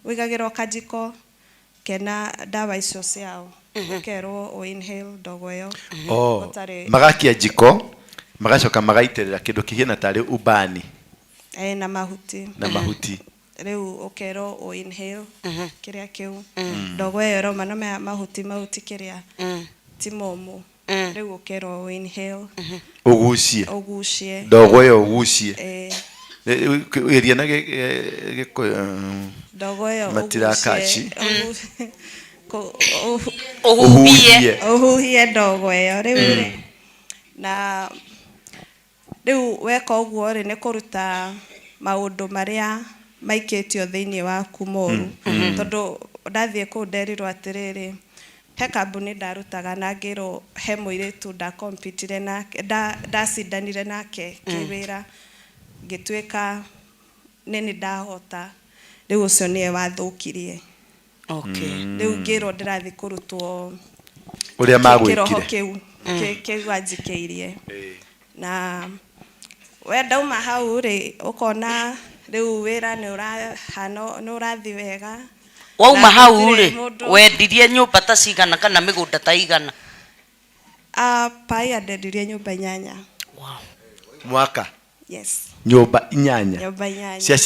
Wĩigagĩrwo kajiko kena ndawa icio ciao, ũkerwo ũ inhale ndogo ĩyo. Oh, Ũtarĩ- magakia njiko, magacoka magaitĩrĩra kĩndũ kĩhiana tarĩ ubani. Eh, na mahuti. Na mahuti. Rĩu ũkerwo ũ inhale kĩrĩa kĩu, ndogo ĩyo ĩrauma na mahuti mau ti kĩrĩa ti momũ. Rĩu ũkerwo ũ inhale. Ũgucie. Ũgucie. Ndogo ĩyo ũgucie. Eh. Geria na Gĩkũyũ. Ndogo ĩyo. Matirakachi. Ũgucie ũhuhie. Ũhuhie ndogo ĩyo. Rĩu rĩ, na rĩu weka ũguo rĩ, nĩ kũruta maũndũ marĩa maikĩtio thĩinĩ waku moru, tondũ ndathiĩ kũu nderirwo atĩrĩrĩ, he kambuni ndarutaga na ngĩrwo he mũirĩtu ndakompitire nake, ndacindanire nake kĩwĩra, ngĩtuĩka nĩ nĩ ndahota. Rĩu ũcio nĩwe wathũkirie. Rĩu ngĩrwo ndĩrathiĩ kũrutwo ũrĩa kĩroho magwĩkire. Kĩu anjikĩirie. Na we ndauma hau rĩ, ũkona rĩu wĩra nĩ ũrahana nĩ ũrathiĩ wega. Wauma Na hau gũtirĩ rĩ, mũndũ- wendirie nyũmba ta cigana kana mĩgũnda ta igana? Ah, paia ndendirie nyũmba 8. Wow. Mwaka? Yes. Nyũmba 8? Nyũmba 8. Cia